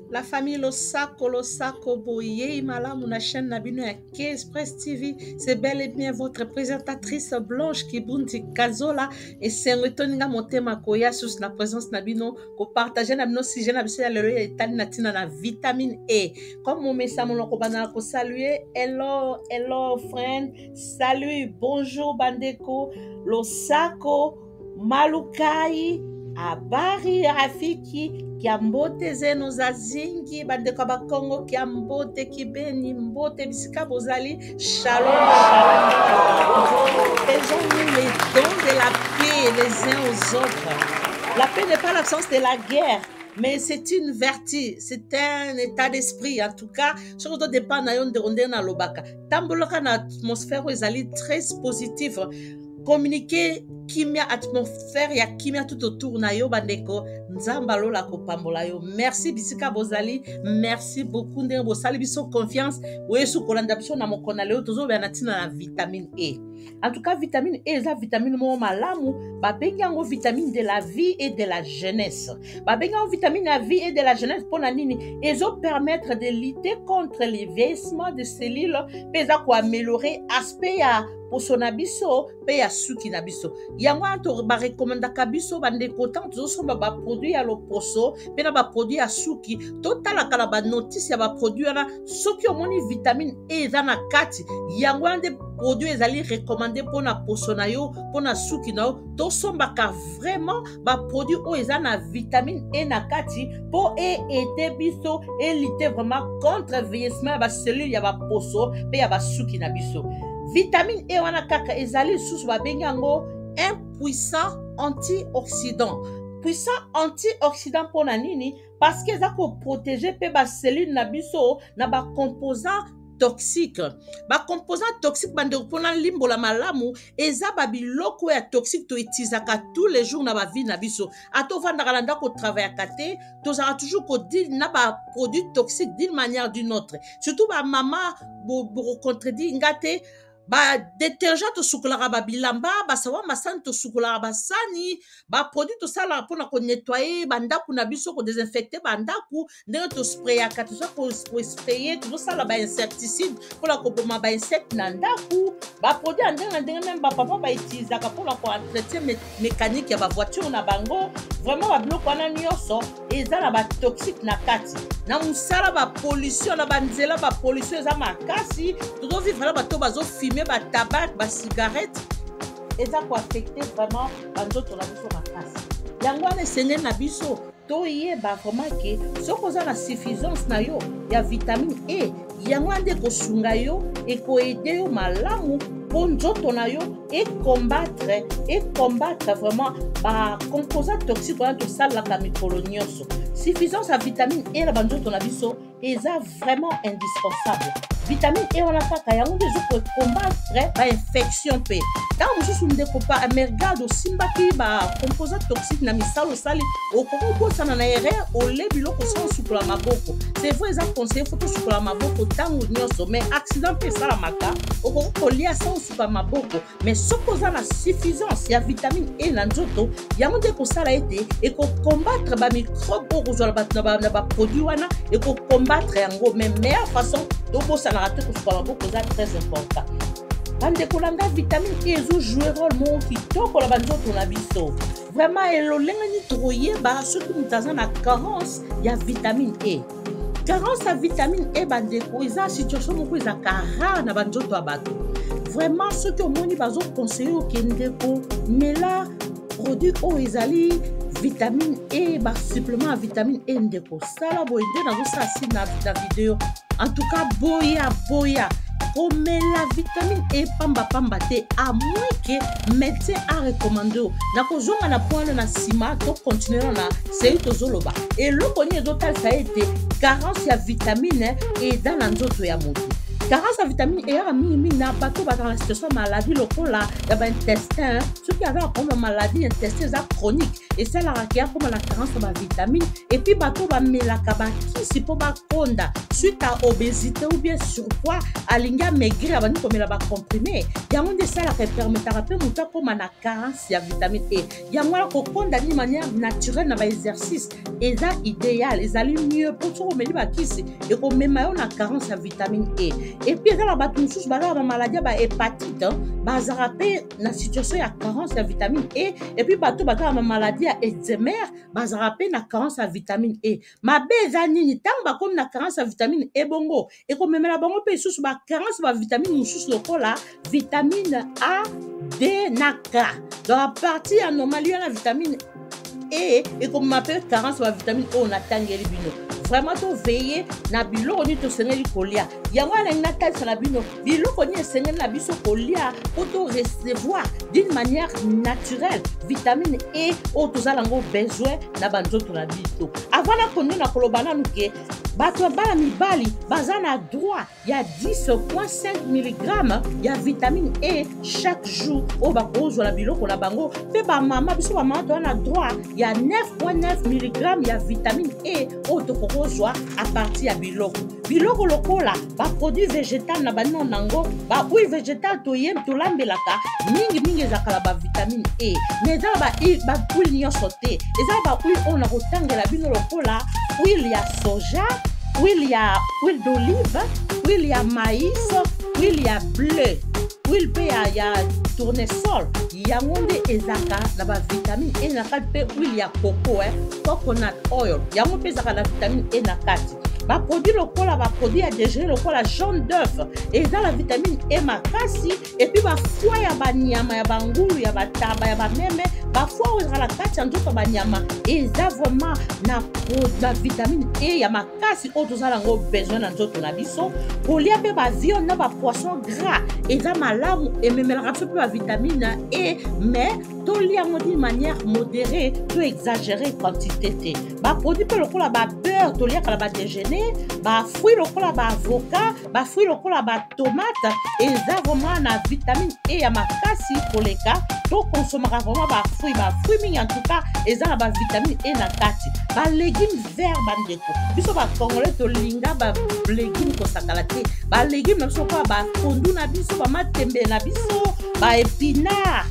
La famille Losako, Losako, boyei malamu na chaîne na bino ya K-Express TV. C'est bel et bien votre présentatrice Blanche Kibundi Kazola. Esengo etondi nga motema koya susu na présence na bino, ko partager na bino sujet na biso ya lelo ya etali na tina na vitamine E. Comme momesa monoko bana ko saluer, hello, hello friend, salut, bonjour bandeko, Losako, Malukai, habari rafiki, kiambote zenu za zingi, bandeko ya bakongo, kiambote kibeni, mbote bisika bozali, shalom, shalom. Faisons-nous les dons de la paix les uns aux autres. La paix n'est pas l'absence de la guerre, mais c'est une vertu, c'est un état d'esprit. En tout cas, soki todépend na yo ndeko ndenge nalobaka, tambolaka na atmosphère oyo ezali très positive. Communiquer kimia, atmosphère ya kimia tout autour na yo bandeko. Nzambe alola kopambola yo. Merci bisika bozali, merci beaucoup ndenge bosali biso confiance oyesu kolanda biso na mokona lelo. Tozobela na ntina na vitamine E. En tout cas, vitamine E eza vitamine moko malamu, babengi yango vitamine de la vie et de la jeunesse. Babengi yango vitamine ya vie et de la jeunesse mpona nini? Ezopermettre de lutter contre le vieillissement de cellules mpe eza koaméliorer aspect ya poso na biso mpe ya suki na biso. Yango wana to barekomandaka biso bandeko, ntango tozosomba baproduit ya loposo mpe na baproduit ya suki, totalaka na banotice ya baproduit wana. Soki omoni vitamine E eza na kati, yango wana nde produit ezali recommandé mpona poso na yo, mpona suki na yo. Tosombaka vraiment baproduit oyo eza na vitamine E na kati mpo eaider biso elutter vraiment contre vieillissement ya bacellule ya baposo mpe ya basuki na biso. Vitamine E wana kaka ezali lisusu, babengi yango un puissant antioxydant. Puissant antioxydant mpona nini? Parce que eza koprotéger mpe bacellule na biso na bacomposant toxique. Bacomposant toxique, bandeko, mpona limbola malamu, eza babiloko ya toxique toutilisaka tous les jours na bavie na biso. Ata ovandaka na ndako, otravaillaka te, tozalaka toujours kodeal na baproduit toxique d'une manière d'une autre. Surtout bamama, bokocontredire nga te, badétergent tosukolaka babilamba, basavon masani tosukolaka basani, baproduit tosalaka mpona konettoyer bandako na biso, kodésinfecter bandako, ndenge tosprayaka, toza kosprayer, tozosala bainsecticide mpona koboma bainsecte na ndako, baproduit ya ndenge na ndenge. Même bapapa bautilisaka mpona koentretien mécanique ya bavoiture na bango. Vraiment, babiloko wana nyonso eza na batoxique na kati. Na mosala, bapollution na banzela, bapollution eza makasi. Tozovivre na bato bazofumer batabac, bacigarette, eza koaffecter vraiment banzoto na biso makasi. Yango wana esengeli na biso toyeba vraiment ke soki oza na suffisance na yo ya vitamine E, yango wana nde ekosunga yo, ekoaider yo malamu mpo nzoto na yo ecombattre vraiment bacomposant toxique wana tosalaka mikolo nyonso. Suffisance ya vitamine E na banzoto na biso eza vraiment indispensable. Vitamine E wana kaka, yango nde ezocombattre bainfection. Mpe ntango mosusu, ndeko, par mégarde osimbaki bacomposant toxique na misala osali, okoki obosana na erreur, ole biloko sans osukola maboko. C'est vrai, eza conseillé, faut tosukola maboko ntango nyonso, mais accident mpe esalamaka, okoki kolia sans osuka maboko. Mais soki oza na suffisance ya vitamine E na nzoto, yango nde ekosala ete ekocombattre bamicrobe oyo kozwala bato na baproduit wana, ekocombattre yango. Mais meilleure façon, tobosanaka te kosuka maboko, eza très important. Bandeko na nga, vitamine E ezojouer rôle moko kitoko na banzoto na biso vraiment. Elolenge nini tokoyeba soki moto aza na carence ya vitamine E? Carence ya vitamine E, bandeko, eza situation moko ezalaka rare na banzoto ya bato. Vraiment, soki omoni bazoconseiller okende komela produit oyo ezali vitamine E, basupplément ya vitamine E, ndeko, sala boye nde nazosala si na video. En tout cas, boya boya komela vitamine E pambapamba te, à moins que médecin arecommander yo. Nakozonga na point wana na nsima. Tocontinuer na sei tozoloba eloko nini ezotalisa ete carence ya vitamine eza na nzoto ya moto. Carence ya vitamine eyaka mingimingi na bato bazala na situation ya maladie lokola ya baintestin. Soki aza na problème ya maladie intestin eza chronique. Esalaka ke akóma na carence ya bavitamine. Et puis bato bamelaka bakisi mpo bakonda suite à obésité ou bien surpoids, alingi amaigrir, abandi komela bacomprimé. Yango nde esalaka, epermetaka mpe moto akóma na carence ya vitamine E. Yango wana, kokonda d'une manière naturelle na baexercice eza idéal, ezali mieux, mpo soki omeli bakisi, ekomema yo na carence ya vitamine E. Et puis eza na bato mosusu baza na bamaladi ya bahépatite, bazalaka mpe na situation ya carence ya vitamine E. Et puis bato baza na bamaladi ya Alzheimer bazalaka mpe na carence ya vitamine E. Mabe eza nini? Ntango bakomi na carence ya vitamine E, bongo ekomemela bango mpe lisusu bacarence bavitamine mosusu lokola vitamine A, D na K. Donc à partir ya anomalie wana vitamine E, ekomema mpe carence bavitamine oyo natangeli bino. Vraiment, toveiller na biloko nini tosengeli kolia. Yango alingi natalisa na bino biloko nini esengeli na biso kolia mpo to recevoir d'une manière naturelle vitamine E oyo toza nango besoin na banzoto na biso. Avant nakonde na koloba nanu ke bato ya bana mibali baza na droit ya 10,5 mg ya vitamine E chaque jour oyo bakozwa na biloko na bango. Mpe bamama, biso bamama, toza na droit ya 9,9 mg ya vitamine E oyo tokokozwa à partir ya biloko lokola baproduit végétal na banino nango, bahuile végétale toye tolambelaka mingimingi, ezalaka na bavitamine E. Mais eza na bahuile nyonso te. Eza na bahuile oyo na kotangela bino lokola huile ya soja, huile ya huile d'olive, huile ya maïs, huile ya bleu, huile mpe ya tournesol. Yango nde ezalaka na bavitamine E na kati. Mpe huile ya coco, coconut oil, yango mpe ezalaka na vitamine E na kati. Baproduit lokola baproduit ya déjeuner lokola jaune d'œuf eza na vitamine E makasi. Et puis bafoie ya banyama, ya bangulu, ya bataba, ya bameme, bafoie oyo ezalaka na kati ya nzoto ya banyama eza vraiment na vitamine E ya makasi oyo toza nango besoin na nzoto na biso. Kolia mpe baviande na bapoisson gras eza malamu, ememelaka biso mpe bavitamine E, mais tolia yango d'une manière modérée, to exagérer quantité te. Baproduit mpe lokola babeurre toliaka na badéjeuner, bafruit lokola baavocat, bafruit lokola batomate eza vraiment na vitamine E ya makasi koleka. Tokonsomaka vraiment bafruit mingi, en tout cas eza na bavitamine E na kati. Balégume vert, bandeko, biso bacongolais tolinga balégume kosakala te. Balégume na biso lokola bapondu na biso, bamatembe na biso, baépinard,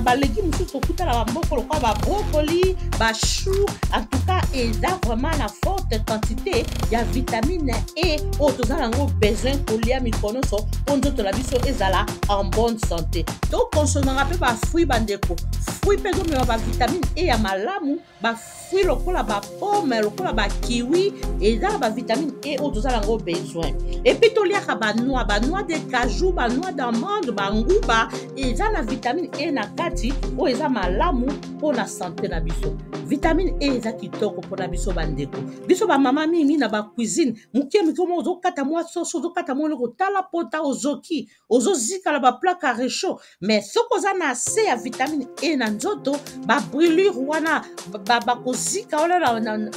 balégume mosusu tokuta na bamboka lokola babrocoli, bachou, en tout cas eza vraiment na forte quantité ya vitamine E oyo toza nango besoin kolia mikolo nyonso mpo nzoto na biso ezala en bonne santé. Tokonsomaka mpe bafruit, bandeko. Fruit mpe ezomema bavitamine E ya malamu. Bafruit lokola bapomme, lokola bakiwi eza na bavitamine E oyo toza nango besoin. Et puis toliaka banoix, banoix de cajou, banoix d'amande, banguba eza na vitamine E na kati oyo eza malamu mpona santé na biso. Vitamine E eza kitoko mpona biso, bandeko. Biso bamama mingi na bacuisine, moke moke mo ozokata mwa soso, ozokata mwa eloko, tala pota, ozoki, ozozikala baplaque ya réchaud. Mais soki oza na se ya vitamine E na nzoto, babrûlure wana, bakozika wana,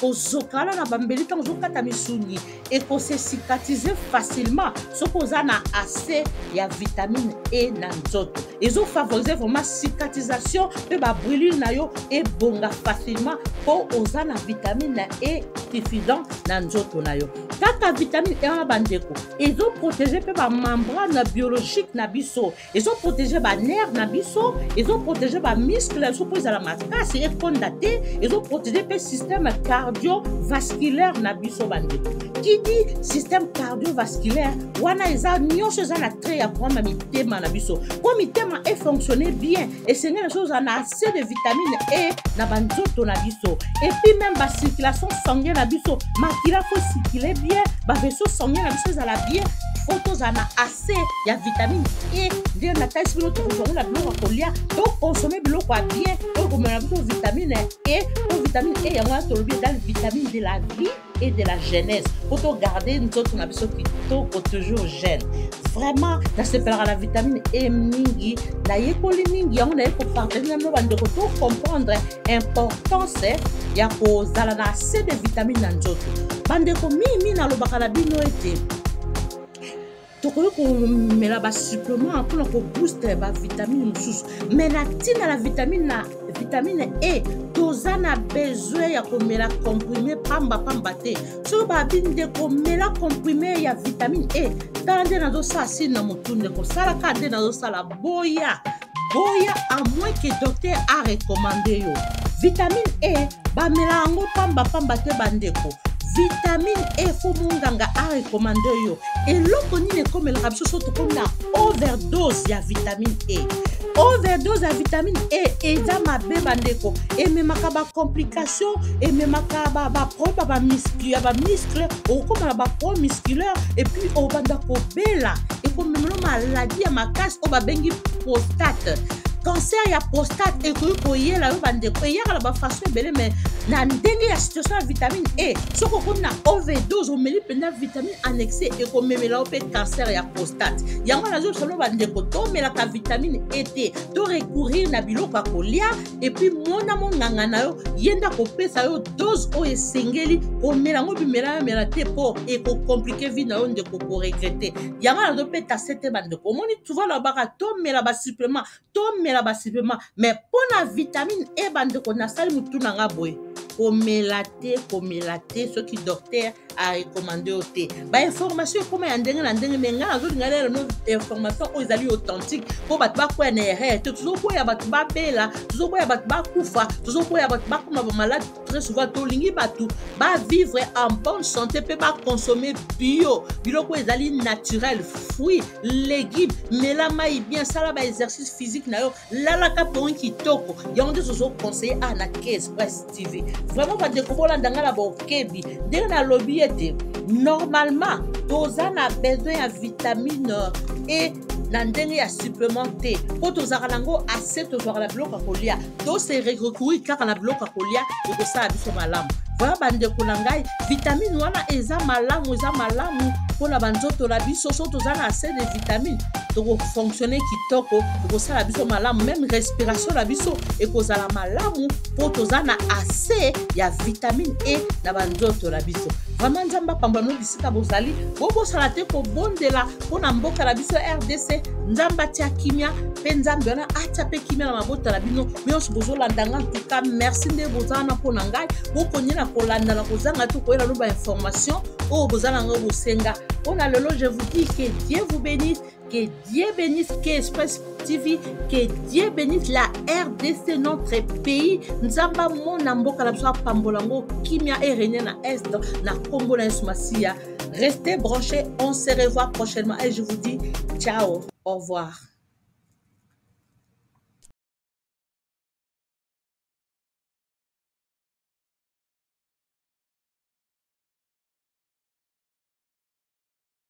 kozoka wana na bambeli ntango ozokata misuni ekose cicatriser facilement. Soki oza na assez ya vitamine E na nzoto, ezofavoriser vraiment cicatrisation mpe babrûlure na yo ebonga facilement mpo oza na vitamine E suffisant na nzoto na yo. Kaka vitamine E wana, bandeko, ezoprotéger mpe bamembrane biologique na biso, ezoprotéger banerf na biso, ezoprotéger bamuscle na biso mpo ezala makasi, ekonda te, ezoprotéger mpe système cardiovasculaire na biso. Bandeko, qui dit système cardiovasculaire wana, eza nyonso eza na trait ya problème ya mitema na biso. Mpo mitema efonctionne bien, esengeli na biso ozala na assez de vitamine E na banzoto na biso. Et puis même bacirculation sanguin na biso, makila faut circule bien, bavaisseau sanguin na biso ezala bien, faut tozala na assez ya vitamine E. Nde natalisi bino, tokozwango na biloko ya kolia. Tokonsommer biloko ya bien oyo komela biso vitamine E. Po vitamine E yango wana tolobi eza vitamine de la vie et de la jeunesse, po togarder nzoto na biso kitoko, toujours jeune. Vraiment, nasepelaka na vitamine E mingi, nayekoli mingi, yango naye kopartager na bino, bandeko, tocomprendre importance ya kozala na assez de vitamine na nzoto. Bandeko, mingi nalobaka na bino ete Tokoki komela basupplement mpona kobooste bavitamine mosusu, mais na ntina na vitamine na vitamine E, toza na besoin ya komela comprime pamba pamba te. Soki babi ndeko mela comprime ya vitamine E, tala nde nazosala sini na motu, ndeko salaka nde nazosala boya boya, à moins que docteur arecommande yo. Vitamine E bamela yango pamba pamba te, bandeko. Vitamine E, fo monganga arecommande yo. Eloko nini ekomelaka biso so tokomi na overdose ya vitamine E? Overdose ya vitamine E eza mabe, bandeko. Ememaka bacomplication, ememaka baproblème ya bamuscle. Okokoma na baproblème musculaire et puis obanda kobela, ekomemela maladie ya makasi oyo babengi prostate. Cancer ya prostate ekoki koyela yo, bandeko. Eyaka na bafaçon ebele, mais na ndenge ya situation ya vitamine E, soki okomi na overdose, omeli mpenza vitamine en excès, ekomemela yo mpe cancer ya prostate. Yango nazosolo, bandeko, tomelaka vitamine E te, to recourir na biloko ya kolia et puis mona monganga na yo, ye nde akopesa yo dose oyo esengeli komela yango. Bimela mela te mpo ekocompliquer vie na yo, ndeko, koregretter. Yango nazopeta se te, bandeko. Omoni, souvent nalobaka tomela basupplément, tomela basupplément, mais mpo na vitamine E, bandeko, nasali motu na nga boye: komela te, komela te soki docteur arecommande yo te. Bainformation ekóma ya ndenge na ndenge, mais ngai nazolinga lelo no information oyo ezali authentique mpo bato bakwea na erreur te. Tozoboya bato babela, tozoboya bato bakufa, tozoboya bato bakóma bamalade. Très souvent tolingi bato bavivre en bonne santé mpe baconsommer bio, biloko ezali naturel, fruit, légume. Mela mai bien, sala baexercice physique na yo, lalaka pongi kitoko. Yango nde tozoconseiller a na K Express TV. Vraiment, bandeko, bolanda ngai na bokebi ndenge nalobi ete normalement toza na besoin ya vitamine E na ndenge ya supplément te, mpo tozalaka nango assez. Tozwaka na biloko ya kolia, tose recourir kaka na biloko ya kolia, ekosala biso malamu. Voilà, bandeko na ngai, vitamine wana eza malamu, eza malamu mpona banzoto na biso. So toza na assez de vitamine, tokofonctionne kitoko, ekosala biso malamu, même respiration na biso ekozala malamu mpo toza na assez ya vitamine E na banzoto na biso. Vraiment, Nzambe apambola no bisika bozali. Bobosana te kobondela mpona mboka na biso RDC. Nzambe atia kimia, mpe Nzambe wana atia mpe kimia na mabota na bino nyonso bozolanda nga. Ntuka merci nde boza wana mpo na ngai. Bokonie na kolanda na kozanga te koyela no bainformation oyo boza nango bosenga. Mpona lelo, je vous dis que Dieu vous bénisse, que Dieu bénisse K-Express TV, que Dieu bénisse la RDC, notre pays. Nzambe amona mboka na biso, apambola yango, kimia erégner na Est, na kombo na Yesu Masiya. Restez branchés, on se revoit prochainement et je vous dis ciao, au revoir.